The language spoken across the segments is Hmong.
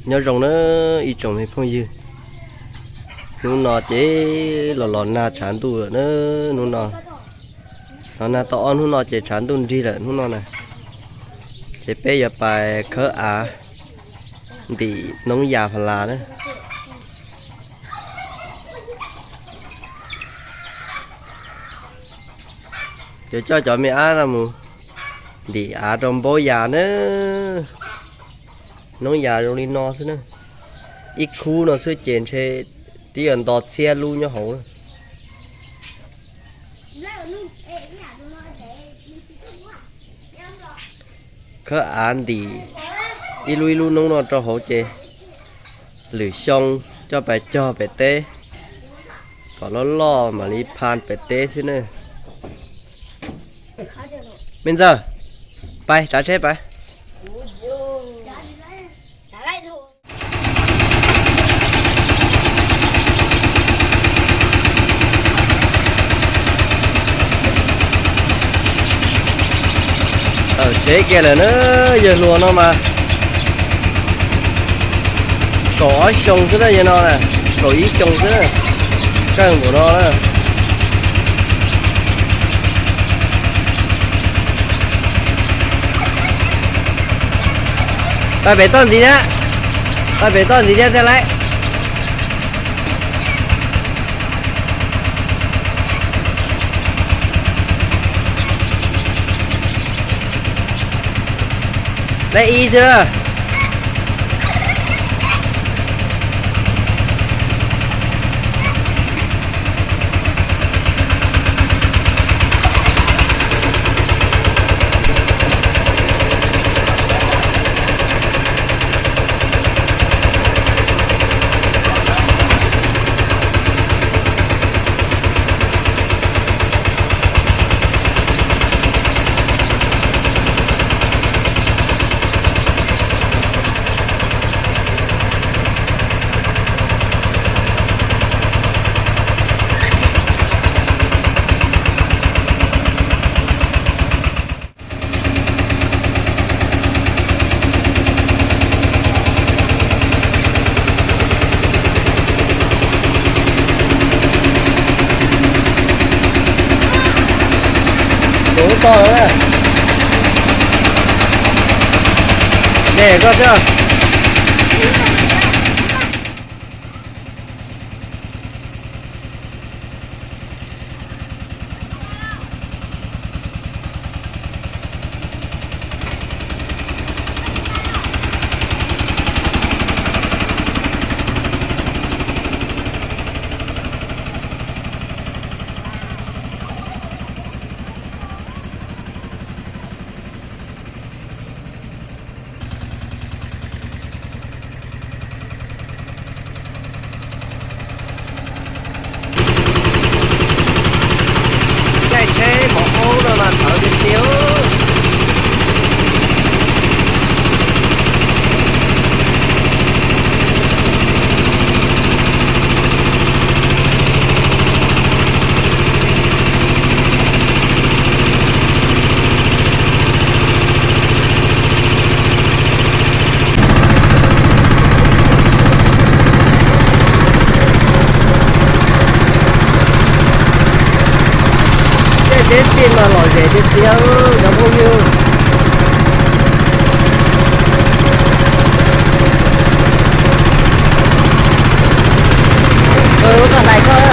Nyob zoo na ib tsoom me phooj ywg, hnub no ces los los nag tshav ntuj lawm na. Hnub no los nag tau ob hnub no ces tshav ntuj nrig lawm hnub no na. Ces peb yuav pais khawb av ntim noob yas pha las na. Yuav coj cov me ab no mus ntim av rau npaub yas na. Noob yas zoo li no xwb na. Ib khub no xwb ces ntshe twb yuav nto txhiab lub nyob hauv na. Khawb av ntim ib lub ib lub noob no rau hauv ces lwm xyoo coj pais cog pem teb kom loj loj mam li pha pem teb xwb na. Me ntxawg, pais tsav tsheb pais. Tawm tsev kiag lawm na, yawg hluas no mas kaum ob xyoo xwb na, yawg no na, kaum ib xyoo xwb na, kawg nkaus no na. Pais pem toj ntxiv thiab, pais pem toj ntxiv thiab thiaj laib. Laib ib xwb. Tus ub toj lawm na. Ces koj xwb. Caij tsheb mov aub no mas tawv tiag tiag. Tej teb xij mas lom zem tiag tiag cov phooj ywg. Koj hlais koj.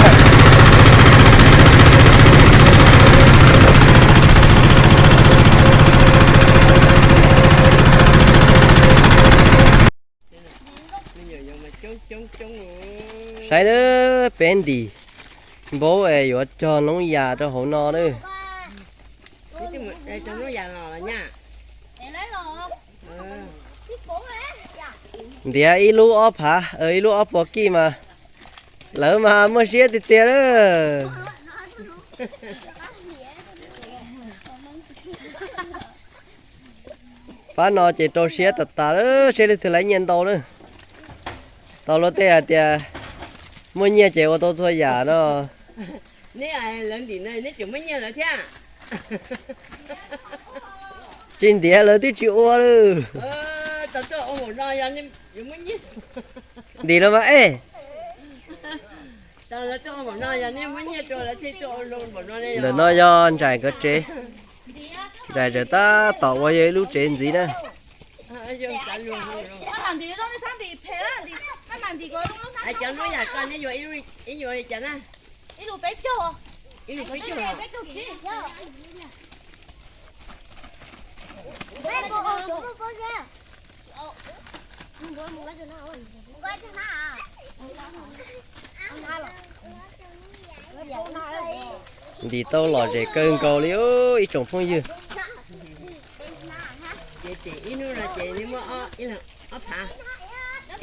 Saib na, peb ntim npaub es yuav cog noob yas rau hauv no na. Ntiav ib lub ob phav, ib lub ob puas kij mas lawv mas muaj siab tiag tiag lawm. Pab no ces rau siab tas tas lawm, seb leej twg laib nyiaj ntau na. Tau luag tej hais tias muaj nyiaj ces ua tau txhua yam no. Tsis ntiav lawv twb tsis ua lawm. Ntim no mas ej. Ntawm no yog Ntsais nkawd tsev. Ntsais tseem tab tom ua yog ib lub tsev ntxiv na. Ntim tau lom zem kawg nkaus li ib tsoom phooj ywg.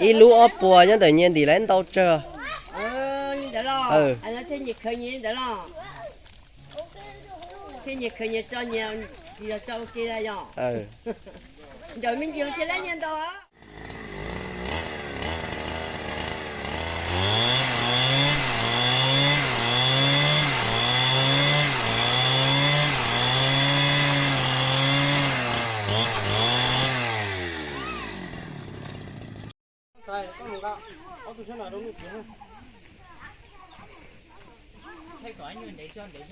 Ib lub ob puas nyob ntawm nyias ntim lawm ntau tsawg.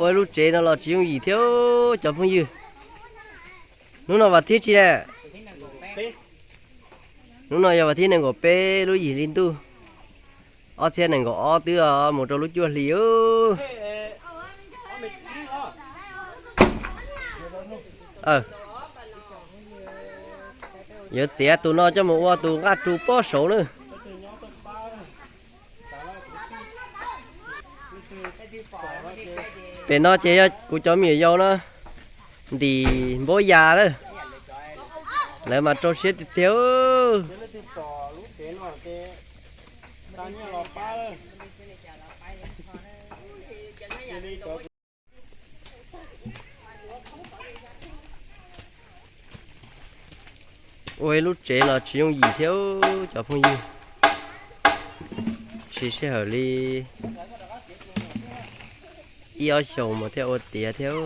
Ua lub tsev no los tsis yooj yim thiab cov phooj ywg. Hnub no vas thib tsi na? Hnub no yog vas thib nees nkaum peb lub yim hli ntuj, ob txhiab nees nkaum ob twb mus rau lub cuaj hli. Yuav txiav tus no coj mus ua tus nqaj rug pob saud na. Pem no ces yog kuv cov me nyuam yaus na, ntim npab yas lawm. Lawv mas rau siab tiag tiag. Ua ib lub tsev los tsis yooj yim thiab cov phooj ywg. Siv sij hawm li ib ob xyoos mas thiaj ua tiav thiab.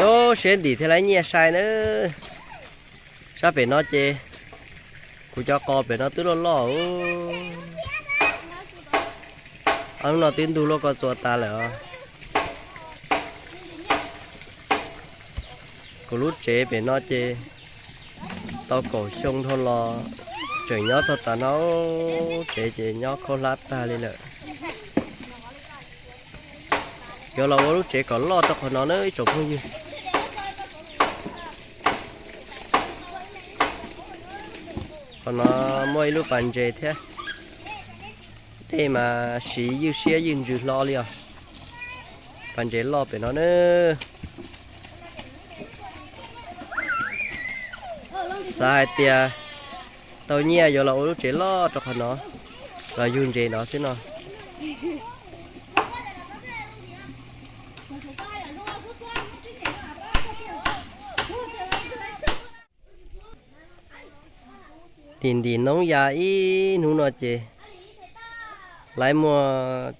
Tub siab ntim thiaj li nyiaj sai na. Sab pem no ces kuv cov qos pem no twb loj loj. Ob hnub no twb ntug luaj ko txua tas lawm os. Kuv lub tsev pem no ces tau kaum xyoo dhau los tseem nyob txog tav no, tsev ces nyob khaub hlab tag li lawm. Yuav los ua lub tsev kom loj rau qhov no na ib tsoom phooj ywg. Qhov no muaj ib lub pas ntses thiab. Dej mas siv ywj siab ywj ntsws hlo li os. Pas ntses loj pem no na. Xav hais tias tau nyiaj yuav los ua lub tsev loj rau qhov no, los yug ntses no xwb no. Ntim ntim noob ya ib hnub no ces lawv muaj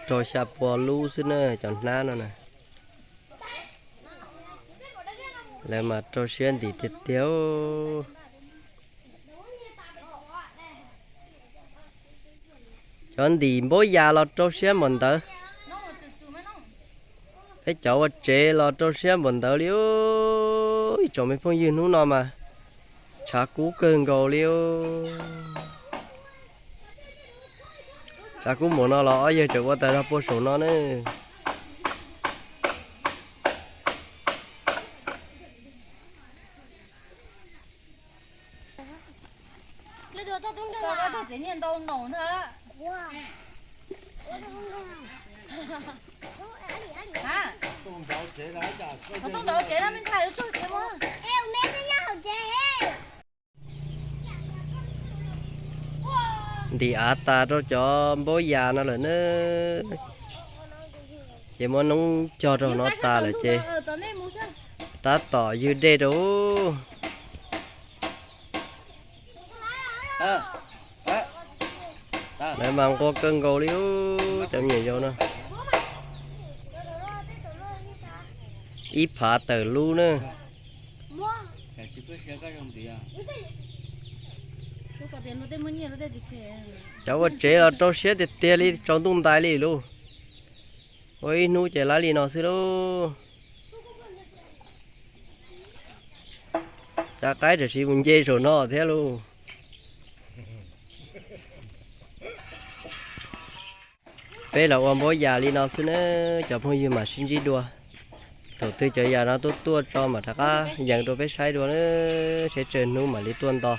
rau xya pua lub xwb na cov hnab no na. Lawv mas rau siab ntim tiag tiag. Cov ntim npab yas los rau siab npaum ntawd. Peb cov ua tsev los rau siab npaum ntawd li. Ib tsoom me phooj ywg, hnub no mas tshav kub kawg nkaus li. Tshav kub npaum no los ob yawg tseem ua tas zog puag saum no na. Tis av tas rau cov npaub yas no lawm na. Ces muab noob cog rau no tas lawm ces tab tom ywg dej rau. Lawv mas nquag kawg nkaus li cov me nyuam yaus no. Ib phav tawm lub na. Cov ua tsev los rau siab tiag tiag li, tsaus ntuj ntais li lauj. Ua ib hnub ces lawv li no xwb lauj. Cov qaib tam sim mus nce saum no thiab lauj. Peb los ua npaub yas li no xwb na, cov phooj ywg mam sib ntsib dua. Thaum twg cov yas no tuaj tuaj tso mam rov qab yees rau peb saib dua na, seb tsawg hnub mam li tuaj nto.